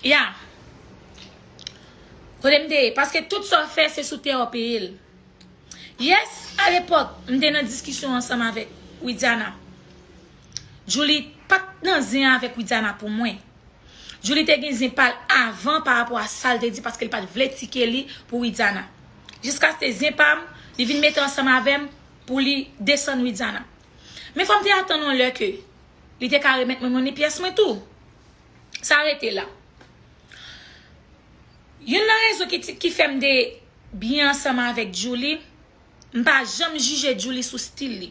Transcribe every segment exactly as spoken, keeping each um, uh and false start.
Ya. Kote m te ye? Paske tout sa w fè, se sou tè w peye l. Yes, alepòk, m te nan diskisyon ansanm avèk Widiana. Julie pa t nan zen avèk Widiana pou mwen. Julie te gen zen pa l avan pa rapò a sa l te di, paske l pa t vle tike li pou Widiana. Jiskaske zen pa m, li vin mete ansanm avè m pou li desann Widiana. Men fò m te atann yon lè ke li te ka remèt mwen monnen pyès mwen tou. Sa rete la. Youn nan rezon ki, ki fè m te byen ansanm avèk Julie, m pa janm jije Julie sou stil li.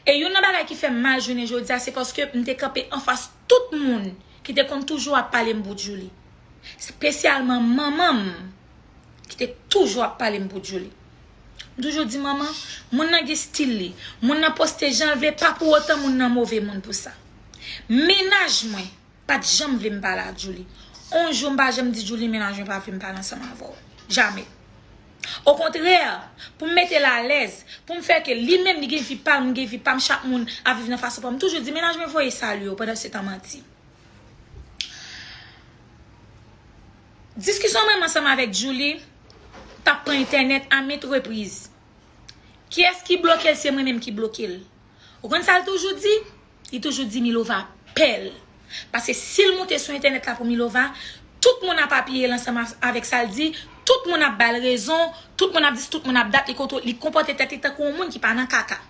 E youn nan bagay ki fè m mal jounen jodi a, se paske m te kanpe anfas tout moun ki te konn toujou ap pale m pou Julie. Espesyalman manman m, ki te toujou ap pale m pou Julie. M toujou di, "Manman, moun nan gen stil li. Moun nan poste jan l vle, pa pou otan moun nan move moun pou sa." Mennaj mwen pa t janm vle m pale ak Julie. On jou m pa janm di Julie, "Mennaj mwen pa vle m pale ansanm avè w." Jamè. Okontrè, pou m mete l alèz, pou m fè ke li menm li gen vi pa l, mwen gen vi pa m, chak moun ap viv nan fason pa m, m toujou di, "Mennaj mwen voye salye w," pandan se tan manti. Diskisyon mwen ansanm avèk Julie t ap pran entènèt a maintes reprises. Kiyès ki bloke l? Se mwen menm ki bloke l. Ou konn sa l toujou di? Li toujou di Milova pè l. Paske si l moute sou entènèt la pou Milova, tout moun ap apiye l ansanm avèk sa l di, tout moun ap ba l rezon, tout moun ap di, tout moun ap dat, li kontwo-, li konpòte tèt li tankou yon moun ki pa nan kaka.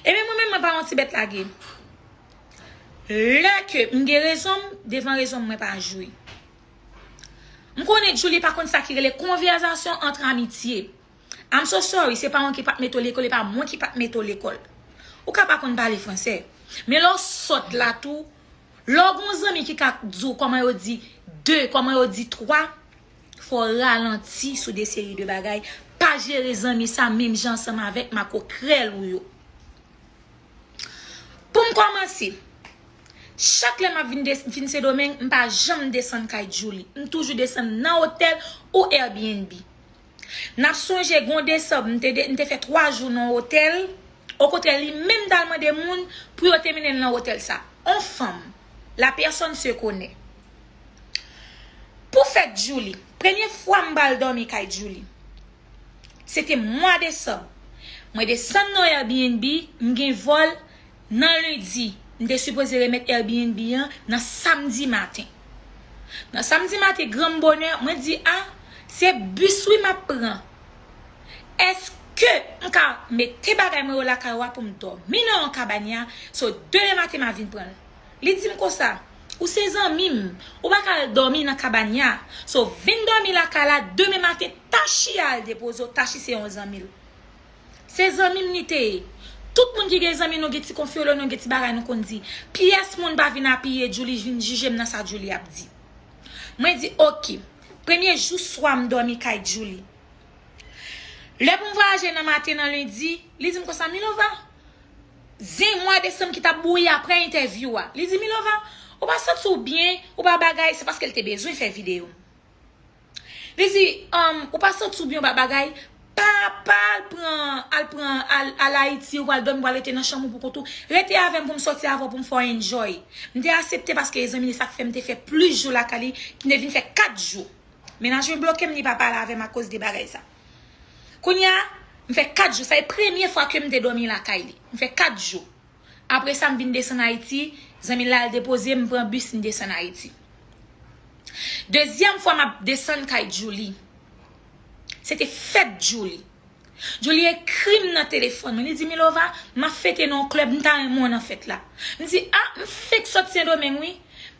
Ebyen, mwen menm, mwen pa yon ti bèt lage. Lè ke m gen rezon m, devan rezon m, mwen pa jwe. M konnen Julie pa konn sa ki rele konvèsasyon ant amitye. I'm so sorry, se pa mwen ki pa t mete w lekòl, e pa mwen ki pa t mete w lekòl. Ou ka pa konn pale fransè. Men lè w sòt la tou, lè w gen yon zanmi ki ka di w kòman yo di de, kòman yo di twa, fò w ralanti sou de seri de bagay. Pa jere zanmi sa menm jan ansanm avèk makokrèl ou yo. Pou m kòmanse, chak lè m ap vin, vin Sendomeng, m pa janm desann kay Julie. M toujou desann nan otèl ou Airbnb. N ap sonje, gen yon desanm, m te, m te fè twa jou nan otèl. Okontrè, li menm t al mande moun pou yo te mennen l nan otèl sa. On fanm, la personne se connaît. Pou fèt Julie, premye fwa m pral dòmi kay Julie, se te mwa desanm. Mwen desann nan Airbnb, m gen vòl nan lendi. M te sipoze remèt Airbnb an nan samdi maten. Nan samdi maten, granm bonè, mwen di, "A, se bis wi m ap pran. Èske m ka mete bagay mwen yo lakay ou a pou m dòmi nan yon kabanya? So, demen maten, m a vin pran l." Li di m konsa, "Ou se zanmi m, ou pa ka al dòmi nan kabanya. So, vin dòmi lakay la, demen maten, Tachi al depoze w." Tachi se yon zanmi l. Se zanmi m li te ye. Tout moun ki gen zanmi, nou gen ti konfyolo, nou gen ti bagay nou konn di. Pyès moun pa vin apiye Julie, vin jije m nan sa Julie ap di. Mwen di, "Oke." Premye jou swa m dòmi kay Julie. Lè pou m vwayaje nan maten nan lendi, li di m konsa, "Milova, zen mwa desanm ki t ap bouyi apre entèvyou a." Li di, "Milova, ou pa santi w byen, ou pa bagay," se paske l te bezwen fè videyo. Li di, um, "Ou pa santi w byen, ou pa bagay, pa, pa al pran, al pran, al, al Ayiti, ou pral dòmi, ou pral rete nan chanm ou pou kont ou. Rete avè m pou m sòti avè w, pou m fè w enjoy." M te aksepte paske e zanmi li sa k fè m te fè plis jou lakay li, m te vin fè kat jou. Mennaj mwen bloke m, li pa pale avè m akoz de bagay sa. Kounye a, m fè kat jou, sa e premye fwa ke m te dòmi lakay li. M fè kat jou. Apre sa, m vin desann Ayiti, zanmi l la al depoze m, m pran bis, m desann Ayiti. Dezyèm fwa m ap desann kay Julie, se te fèt Julie. Julie ekri m nan telefòn mwen, li di, "Milova, m ap fete nan yon klèb, m ta renmen w nan fèt la." M di, "A, m fèk sot Sendomeng wi.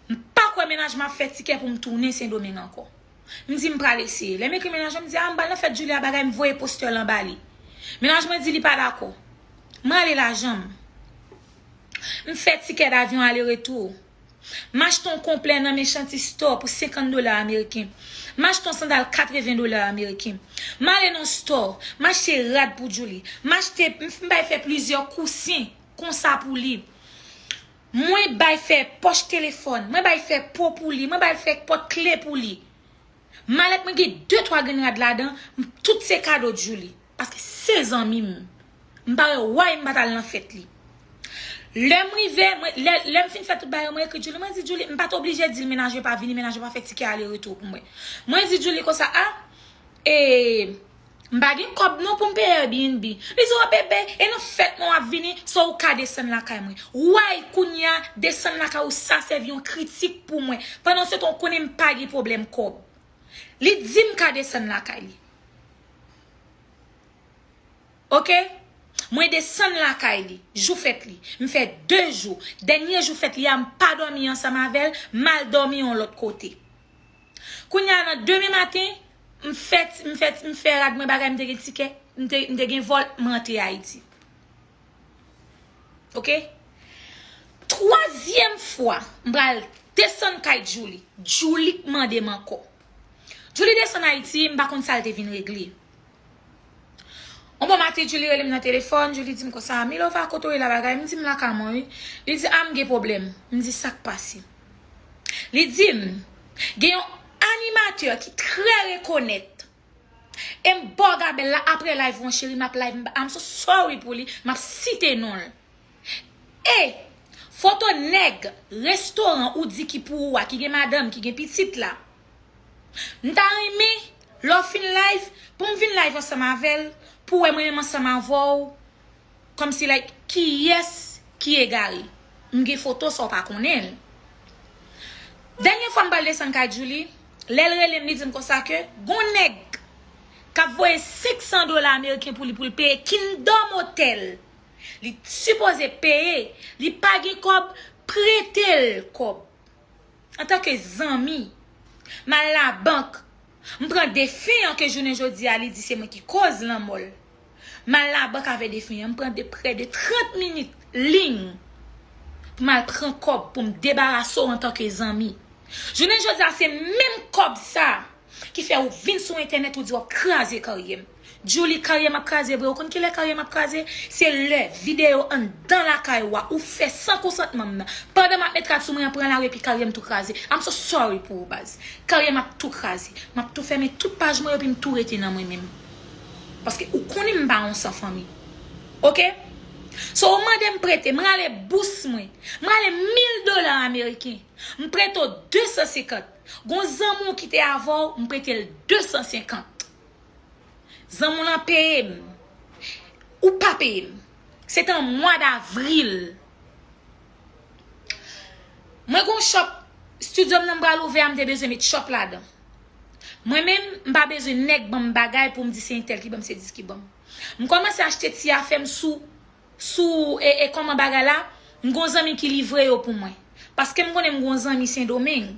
M pa kwè mennaj mwen ap fè tikè pou m tounen Sendomeng ankò." M di, "M pral eseye." Lè m ekri mennaj mwen, m di, "A, m pral nan fèt Julie a, bagay," m voye postè lan ba li. Mennaj mwen di li pa dakò. M rale lajan m. M fè tikè davyon ale retou. M achte yon konplè nan Merchanti Store pou senkant dola ameriken. M achte yon sandal katreven dola ameriken. M ale nan store, m achte rad pou Julie. M achte, m, m bay fè plizyè kousen konsa pou li. Mwen bay fè pòch telefòn, mwen bay fè po pou li, mwen bay fè pòt kle pou li. Malèt mwen gen de twa grenn rad ladan, m, tout se kado Julie. Paske se zanmi m. M pa wè why m pa t al nan fèt li. Lè m rive, mwen, lè, lè m fin fè tout bagay, mwen ekri Julie, mwen di Julie, m pa t oblije di l mennaj yo pa vini, mennaj yo pa fè tikè ale retou pou mwen. Mwen di Julie konsa, a, e, m pa gen kòb non pou m peye Airbnb. Li di, o bebe, e nan fèt mwen w ap vini, so ou ka desann lakay mwen. Way, kounye a, desann lakay ou sa sèvi yon kritik pou mwen. Pandan se tan, ou konnen m pa gen pwoblèm kòb. Li di m ka desann lakay li. Oke? Mwen desann lakay li, jou fèt li. M fè de jou. Dènye jou fèt li a, m pa dòmi ansanm avè l, m al dòmi yon lòt kote. Kounye a, nan demen maten, m fè, m fè, m fè rad mwen bagay, m te gen tikè, m te, m te gen vòl, m rantre Ayiti. Oke? Twazyèm fwa, m pral desann kay Julie. Julie k mande m ankò. Julie desann Ayiti, m pa konn sa l te vin regle. On bon maten, Julie rele m nan telefòn, Julie di m konsa, Milova, kote w ye la bagay? M di m lakay mwen, wi. Li di, a, m gen pwoblèm. M di, sa k pase? Li di m, gen yon animatè ki trè rekonèt. E m ba w gabèl la, apre live, mon cheri, m ap live, m, I'm so sorry pou li, m ap site non l. E foto nèg restoran ou di ki pou ou a, ki gen madanm, ki gen pitit la. M ta renmen, lè w fin live, pou m vin live ansanm avè l, pou w wè mwen menm ansanm avè w, kòmsi, like, kiyès ki egare. M gen foto sa w pa konnen l. Dènye fwa m pral desann kay Julie, lè l rele m, li di m konsa ke gon nèg k ap voye senk san dola ameriken pou li, pou l peye Kingdom Hotel. Li sipoze peye, li pa gen kòb, prete l kòb. Antanke zanmi, m al labank, m pran defen an ke jounen jodi a li di se mwen ki koz lanmò l. M al labank avè defen an, m pran de prè de trant minit liy pou m al pran kòb pou m debarase w antanke zanmi. Jounen jodi a se menm kòb sa ki fè ou vin sou entènèt ou di w ap kraze karyè m. Julie, karyè m ap kraze vre. Ou konn kilè karyè m ap kraze? Se lè videyo anndan lakay ou a, ou fè san konsantman m nan. Pandan m ap met rad sou mwen an, pran lari epi karyè m tou kraze. I'm so sorry pou ou, baz. Karyè m ap tou kraze. M ap tou fèmen tout paj mwen yo epi m tou rete nan mwen menm. Paske ou konnen m pa yon san fanmi. Oke? So, ou mande m prete, m rale bous mwen. M rale mil dola ameriken. M prete w de san senkant. Gon zanmi w ki te avè w, m prete l de san senkant. Zanmi w lan peye m. Ou pa peye m. Se te an mwa davril. Mwen gon shop, studio m nan m pral ouvè a, m te bezwen met shop ladan. Mwen menm, m pa bezwen nèg ban m bagay pou m di se entèl ki ban m, se dis ki ban m. M kòmanse achte ti afè m sou, sou, e, e kòman bagay la, m gon zanmi ki livre yo pou mwen. Paske m konnen m gon zanmi Sendomeng.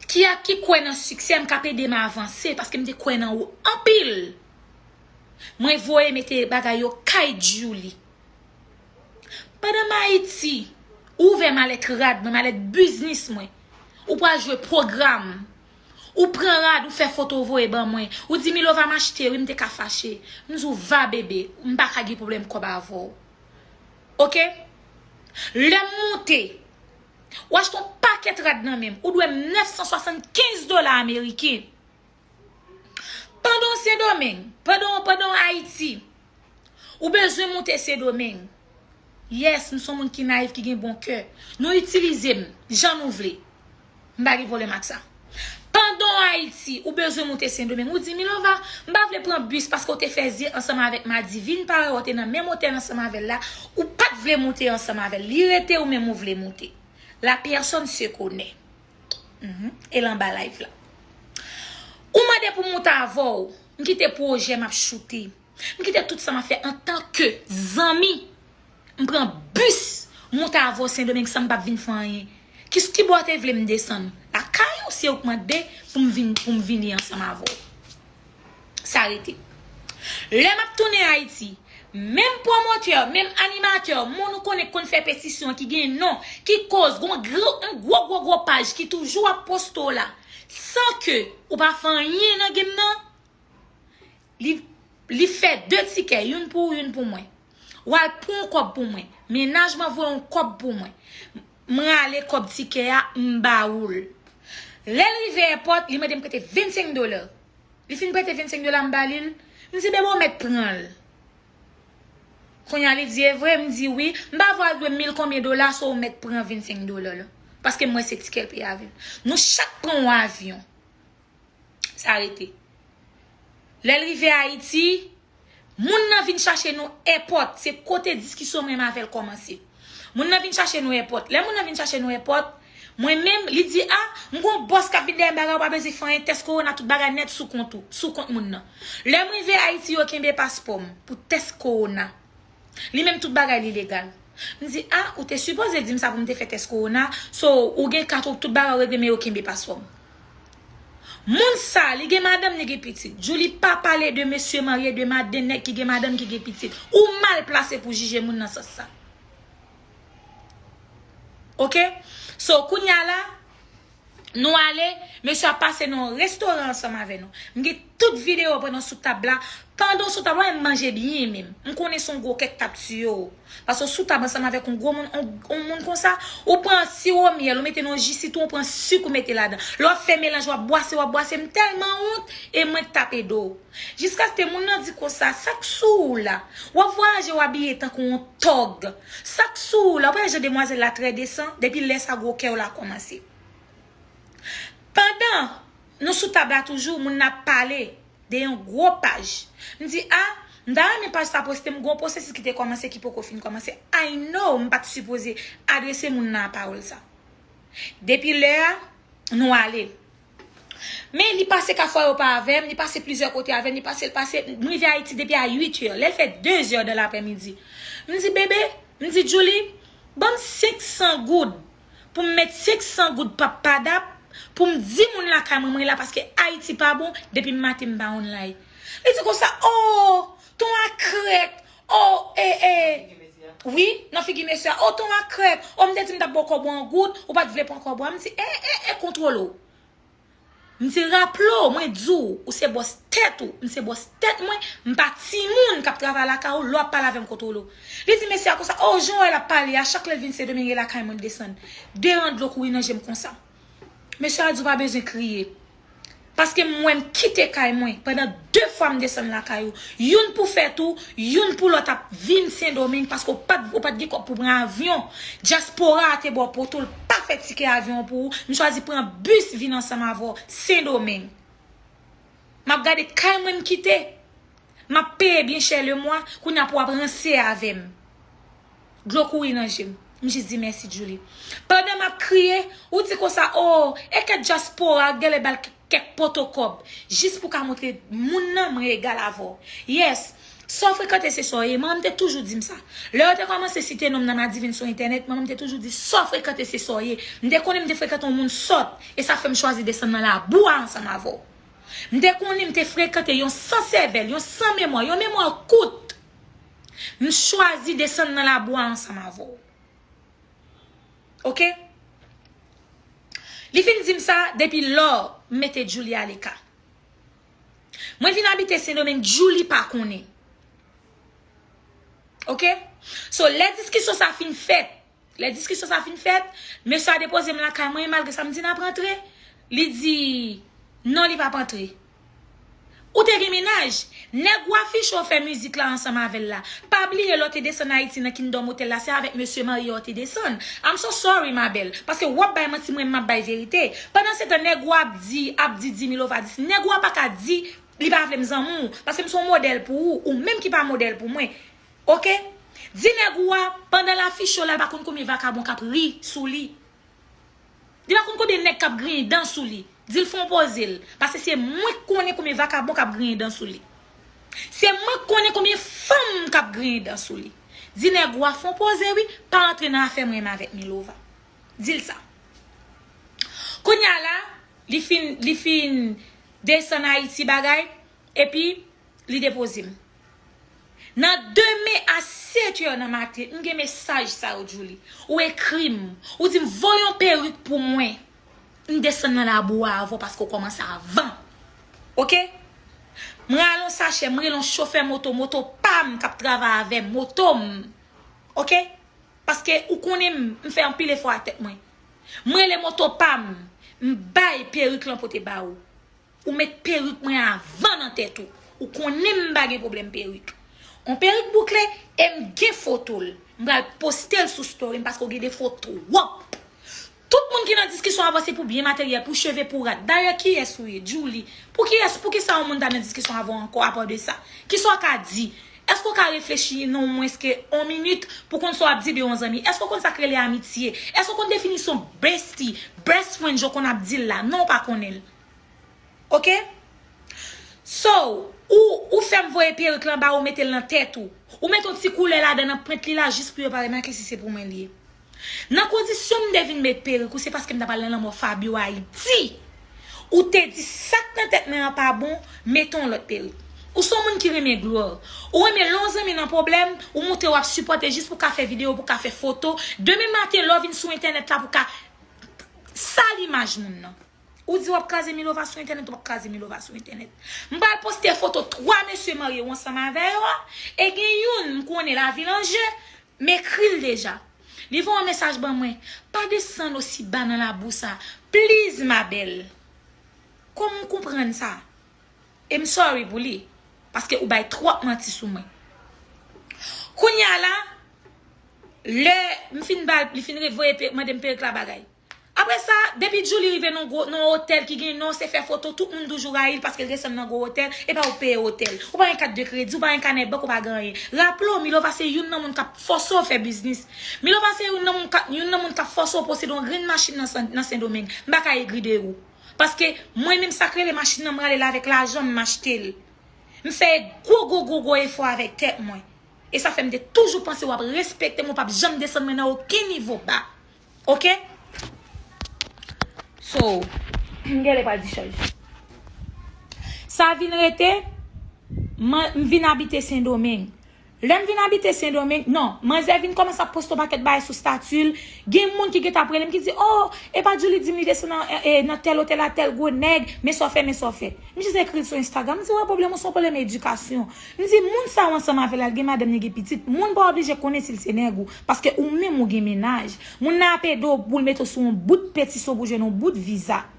Ki a, ki kwè nan siksè m, k ap ede m avanse, paske m te kwè nan ou anpil. Mwen voye mete bagay yo kay Julie. Pandan m Ayiti, ou ouvè malèt rad mwen, malèt biznis mwen. Ou pral jwe pwogram. Ou pran rad, ou fè foto, ou voye ban mwen. Ou di, Milova, m achte, wi, m te ka fache. M di w, va, bebe, m pa ka gen pwoblèm kòb avè w. Oke? Lè m moute, ou achte yon pakèt rad nan men m. Ou dwe m nèf san swasannkenz dola ameriken. Pandan w Sendomeng, pandan w, pandan w Ayiti, ou bezwen moute Sendomeng. Yes, m se yon moun ki nayif, ki gen bon kè. Nou itilize m jan nou vle. M pa gen pwoblèm ak sa. Pandan w Ayiti, ou bezwen moute Sendomeng. Ou di, Milova, m pa vle pran bis paske w te fè zye ansanm avèk Madivine, parèy w te nan menm otèl ansanm avè l la, ou pa t vle moute ansanm avè l. Li rete ou menm ou vle moute. La personne se connaît. Mhm. E l anba live la. Ou mande pou m moute avè w. M kite pwojè m ap choute. M kite tout sa m ap fè antanke zanmi. M pran bis, moute avè w Sendomeng san m p ap vin fè anyen. Ki, ki bò w te vle m desann? Lakay ou, se ou k mande pou m vin, pou m vini ansanm avè w. Sa rete. Lè m ap tounen Ayiti, menm pwomotè, menm animatè, moun ou konnen k konn fè petisyon, ki gen non, ki koz, gon gwo, yon gwo, gwo, gwo paj ki toujou ap poste w la, san ke ou pa fè anyen nan game nan, li, li fè de tikè, youn pou ou, youn pou mwen. W al pran yon kòb pou mwen. Mennaj mwen voye yon kòb pou mwen. M rale kòb tikè a, m ba ou l. Lè l rive èpòt, li mande m prete vennsenk dola. Li fin prete vennsenk dola m ba li l, m di, bebe, w mèt pran l. Kounye a li di, "E vre?" M di, "Wi." M pa vle al dwe mil konbyen dola, so ou mèt pran vennsenk dola la. Paske m wè se tikè l peye avè l. Nou chak pran yon avyon. Sa rete. Lè l rive Ayiti, moun nan vin chache nou èpòt. Se kote diskisyon mwen avè l kòmanse. Moun nan vin chache nou èpòt. Lè moun nan vin chache nou èpòt, mwen menm, li di, "A, m gon bòs k ap vin dèyè m, bagay, ou pa bezwen fè anyen, tès kowona, tout bagay nèt sou kont ou, sou kont moun nan." Lè m rive Ayiti, yo kenbe paspò m pou tès kowona. Li menm tout bagay li legal. M di, "A, ou te sipoze di m sa pou m te fè tès kowona, so ou gen kat ou, tout bagay ou regle, men yo kenbe paspò m." Moun sa, li gen madanm, li gen pitit. Djouly pa pale de mesye marye, de madanm, nèg ki gen madanm, ki gen pitit. Ou mal plase pou jije moun nan sans sa. Oke? So, kounye a la, nou ale, mesye ap pase nan yon restoran ansanm avè nou. M gen tout videyo pandan sou tab la. Pandan w sou tab la, m manje byen menm. M konnen se yon gwo kèk k ap tiye w. Paske w sou tab ansanm avèk yon gwo moun, yon, yon moun konsa, ou pran siwo myèl, ou mete nan yon ji sitwon, ou pran sik, ou mete ladan. Lè w ap fè melanj, w ap bwase, w ap bwase, m tèlman wont, e mwen k t ap ede w. Jiskaske moun nan di konsa, "Sa k sou ou la? W ap vwayaje, w abiye tankou yon tòg. Sa k sou ou la?" Ou pa wè jan demwazèl la trè desan, depi lè sa gwo kè w la kòmanse. Pandan nou sou tab la toujou, moun nan ap pale de yon gwo paj. M di, "A, m ta renmen paj sa poste, m gon pwosesis ki te kòmanse, ki poko fin kòmanse." I know, m pa t sipoze adrese moun nan a pawòl sa. Depi lè a, nou ale. Men li pase Kafou Ayopa avè m, li pase plizyè kote avè m, li pase, l pase, m rive Ayiti depi a uit è, lè l fè de zè de laprèmidi. M di, "Bebe," m di, "Djouly, ban m senk san goud pou m met senk san goud pap padap, pou m di moun lakay mwen, mwen la, paske Ayiti pa bon, depi maten m pa online." Li di konsa, "O, ton a krèk, o, e, e, wi, nan figi mesye a, o, ton a krèk, o, m te di m t ap ba w kòb ou an goud, ou pa t vle pran kòb ou a." M di, "E, e, e, kontwole w." M di, "Raple w, mwen di w, ou se bòs tèt ou, m se bòs tèt mwen, m pa timoun k ap travay lakay ou, lè w ap pale avè m kontwole w." Li di mesye a konsa, "O, jan w wè l ap pale a, chak lè l vin Sendomeng e lakay mwen l desann. De ran dlo kouri nan je m konsa." Mesye a di, "Ou pa bezwen kriye. Paske m wè m kite kay mwen pandan de fwa m desann lakay ou. Youn pou fèt ou, youn pou lòt ap vin Sendomeng paske ou pa t, ou pa t gen kòb pou pran avyon. Dyaspora a te ba w poto, l pa fè tikè avyon pou ou. M chwazi pran bis vin ansanm avè w Sendomeng. M ap gade kay mwen m kite. M ap peye byen chè lemwa, kounye a pou w ap ranse avè m." Dlo kouri nan je m. M jis di, "Mèsi, Djouly." Pandan m ap kriye, ou di konsa, "O, e kèk dyaspora, genlè ba l kèk poto kòb, jis pou ka montre moun nan mwen egal avè w." Yes, sa w frekante se sa w ye. Manman m te toujou di m sa. Lè yo te kòmanse site non m nan Madivin sou entènèt, manman m te toujou di, "Sa w frekante se sa w ye." M te konnen m te frekante yon moun sòt, e sa fè m chwazi desann nan labou a ansanm avè w. M te konnen m te frekante yon san sèvèl, yon san memwa, yon memwa kout. M chwazi desann nan labou a ansanm avè w. Oke? Li fin di m sa, depi lò, m mete Djouly aleka. Mwen vin abite Sendomeng, Djouly pa konnen. Oke? So, lè diskisyon sa fin fèt, lè diskisyon sa fin fèt, mesye a depoze m lakay mwen, malgre sa m di n ap rantre, li di, non, li p ap antre. Ou te gen mennaj. Nèg ou afiche w fè mizik la ansanm avè l la. Pa bliye lè w te desann Ayiti nan Kingdom Hotel la, se avèk mesye marye w te desann. I'm so sorry, ma belle. Paske w ap bay manti, mwen m ap bay verite. Pandan se tan, nèg ou ap di, ap di di Milova dis. Nèg ou a pa ka di, li pa vle m zanmi w. Paske m se yon modèl pou ou, ou menm ki pa modèl pou mwen. Oke? Di nèg ou a, pandan l afiche w la, l pa konn konbyen vakabon k ap ri sou li. Li pa konn konbyen nèg k ap griyen dan sou li. Di l fè yon poze l. Paske se mwen k konnen konbyen vakabon k ap griyen dan sou li. Se mwen k konnen konbyen fanm k ap griyen dan sou li. Di nèg ou a fè yon poze wi, pa antre nan afè mwen menm avèk Milova. Di l sa. Kounye a la, li fin, li fin desann Ayiti bagay, epi li depoze m. Nan demen a sèt è nan maten, m gen mesaj sa yo, Djouly. Ou ekri m. Ou di m, "Voye yon perik pou mwen." M desann nan labou a avè w paske w kòmanse avan. Oke? M rale yon sachè, m rele yon chofè moto, moto pa m k ap travay avè m, moto m. Oke? Paske ou konnen m, m fè anpil efò a tèt mwen. M rele moto pa m, m bay perik lan pote ba ou. Ou met perik mwen avan nan tèt ou. Ou konnen m pa gen pwoblèm perik. Yon perik boukle, e m gen foto l. M pral poste l sou story m paske w gen defo twòp. Tout moun ki nan diskisyon avè w se pou byen materyèl, pou cheve, pou rad. Dayè, kiyès ou ye, Djouly? Pou kiyès, poukisa yon moun ta nan diskisyon avè w ankò apa de sa? Kisa w ka di? Èske w ka reflechi nan mwens ke yon minit pou konn sa w ap di de yon zanmi? Èske w konn sa k rele amitye? Èske w konn definisyon bestie, best friend jan w konn ap di l la? Non, w pa konnen l. Oke? So, ou, ou fè m voye perik lan ba ou, mete l nan tèt ou. Ou mete yon ti koulè ladan nan pwent li la jis pou yo pa remake si se pou mwen li ye. Nan kondisyon m te vin met perik ou, se paske m t ap al nan lanmò Fabio Ayiti. Ou te di sa k nan tèt mwen an pa bon, mete yon lòt perik. Ou se yon moun ki renmen glwa. Ou renmen lè yon zanmi nan pwoblèm, ou montre w ap sipòte jis pou ka fè videyo, pou ka fè foto. Demen maten, lè w vin sou entènèt la pou ka sal imaj moun nan. Ou di w ap kraze Milova sou entènèt, ou p ap kraze Milova sou entènèt. M pral poste foto twa mesye marye ou ansanm avè yo, e gen youn m konnen lavi l an je, m ekri l deja. Li voye yon mesaj ban mwen, pa desann osi ba nan labou sa, please ma belle. Kòman w konprann sa? E m sorry pou li, paske ou bay twòp manti sou mwen. Kounye a la, lè m fin ba l, li fin voye pe-, mande m perik la bagay. Apre sa, depi Djouly rive nan gwo, nan otèl ki gen non, se fè foto, tout moun toujou rayi l paske l desann nan gwo otèl, e pa ou peye otèl. Ou pa gen kat de kredi, ou pa gen kanè bank, ou pa gen anyen. Raple w, Milova se youn nan moun k ap fòse w fè biznis. Milova se youn nan moun k ap, youn nan moun k ap fòse w posede yon grenn machin nan Sen, nan Sendomeng. M pa ka egri de ou. Paske mwen menm sa k rele machin nan, m rale l avèk lajan m, m achte l. M fè gwo, gwo, gwo, gwo efò avèk tèt mwen. E sa fè m te toujou panse w ap respekte m, ou p ap janm desann mwen nan okenn nivo ba. Oke? So, m genlè pral discharge. Sa vin rete, man, m vin abite Sendomeng. Lè m vin abite Sendomeng, non, manzè vin kòmanse ap poste yon pakèt bagay sou stati l. Gen moun ki gentan ap rele m ki di, "Oh, e pa Djouly di m li desann nan, e, e, nan tèl otèl a tèl gwo nèg, men sa w fè, men sa w fè." M jis ekri l sou Instagram, m di, "Wè pwoblèm ou, se yon pwoblèm edikasyon." M di, "Moun sa w ansanm avè l la, l gen madanm, li gen pitit. Moun pa oblije konnen si l se nèg ou, paske ou menm ou gen mennaj. Moun nan ap ede w pou l mete w sou yon bout petisyon pou jwenn yon bout viza."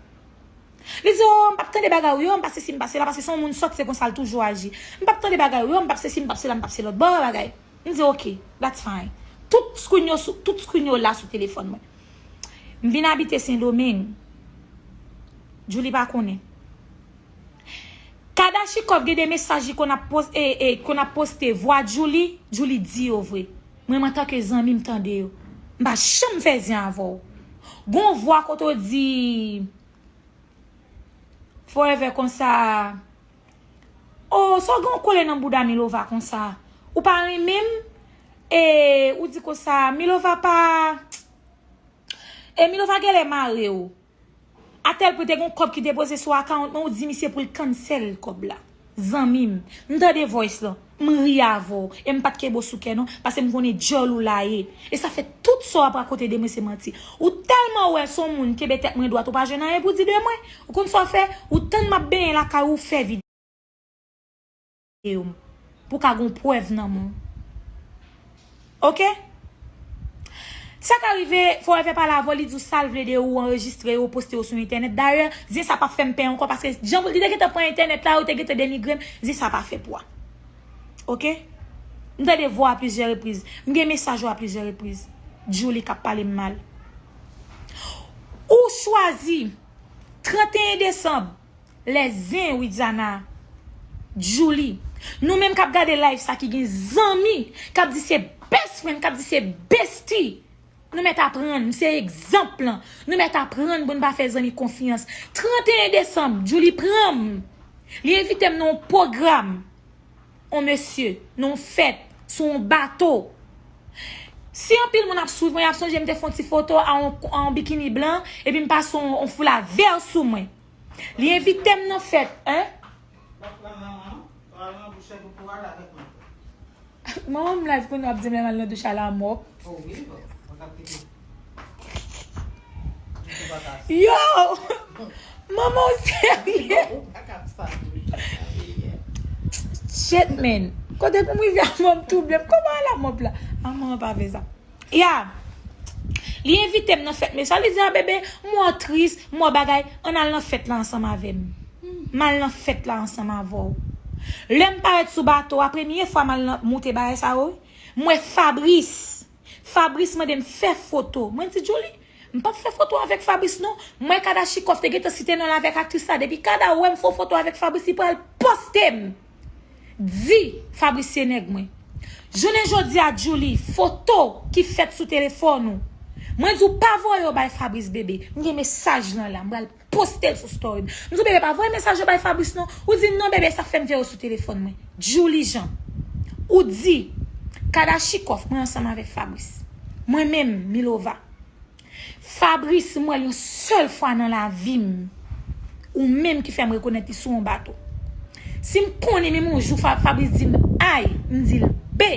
Li di, "Oh, m p ap tande bagay ou yo, m p ap sesi, m p ap sela, paske se yon moun sòt, se konsa l toujou aji. M p ap tande bagay ou yo, m p ap sesi, m p ap sela, m p ap se lòt bò bagay." M di, "Ok, that's fine." Tout screen yo sou, tout screen yo la sou telefòn mwen. M vin abite Sendomeng. Djouly pa konnen. Kadachikòv gen de mesaj li konn ap pos-, e, e, konn ap poste vwa Djouly, Djouly di yo vre. Mwen, antanke zanmi, m tande yo. M pa janm fè zen avè w. Gon vwa kote w di, Forever konsa, "Oh, sa w gen w kole nan bouda Milova konsa? Ou pa renmen m?" E ou di konsa, "Milova pa, e Milova genlè mare w." Atèl pwen te gen yon kòb ki depoze sou akawont mwen, ou di misye pou l cancel kòb la. Zanmi m, m tande voice lan, m ri avè w, e m pa t kenbe w sou kè non, paske m konnen djòl ou la ye. E sa fè tout sa w ap rakonte de mwen se manti. Ou tèlman wè se yon moun kenbe tèt mwen dwat, ou pa jwenn anyen pou di de mwen. Ou konn sa w fè? Ou tann m ap benyen lakay ou, ou fè videyo m pou ka gon prèv nan men w. Oke? Sa ka rive, Forever pale avè w, li di w sa l vle de ou, anrejistre yo, poste yo sou entènèt. Dayè, zen sa p ap fè m pè ankò, paske jan li te gentan pran entènèt la, yo te gentan denigre m, zen sa pa fè pwa. Oke? M tande vwa a plizyè repriz. M gen mesaj yo a plizyè repriz. Djouly k ap pale m mal. Ou chwazi tranteyen desanm, lè zen Widiana, Djouly. Nou menm k ap gade live sa ki gen zanmi, k ap di se best friend, k ap di se bestie. Nou mèt aprann, m se egzanp lan. Nou mèt aprann pou n pa fè zanmi konfyans. Tranteyen desanm, Djouly pran m. Li envite m nan yon pwogram. On mesye, nan yon fèt, sou yon bato. Si anpil moun ap swiv mwen, y ap sonje m te fè yon ti foto a yon, a yon bikini blan, epi m pase yon, yon foula vè sou mwen. Li envite m nan fèt, en? Manman m live kounye a ap di m lè m al nan douch a la mòp. Yo! Manman w serye? Shit, man. Kote pou m rive a mòp touble m? Kòman la mòp la? A manman pa vle sa. Ya. Li envite m nan fèt mesye. Li di, "A bebe, m wè w tris, m wè w bagay. Ann al nan fèt la ansanm avè m." M al nan fèt la ansanm avè w. Lè m parèt sou bato a, premye fwa m al nan- moute bagay sa yo, wi, m wè Fabrice. Fabrice mande m fè foto. Mwen di, Djouly, m p ap fè foto avèk Fabrice non. Mwen Kadachikòf te gentan site non l avèk aktris la. Depi Kada wè m fè foto avèk Fabrice, li pral poste m. Di Fabrice se nèg mwen. Jounen jodi a, Djouly, foto ki fèt sou telefòn ou, mwen di w pa voye yo bay Fabrice, bebe. M gen mesaj lan la, m pral poste l sou story m. M di w, bebe, pa voye mesaj yo bay Fabrice non. Ou di non, bebe, sa fè m voye yo sou telefòn mwen. Djouly Jean. Ou di Kadachikòf, mwen ansanm avèk Fabrice. Mwen menm, Milova. Fabrice, m wè l yon sèl fwa nan lavi m. Ou menm ki fè m rekonèt li sou yon bato. Si m konnen menm yon jou Fa- Fabrice di m ay, m di l be.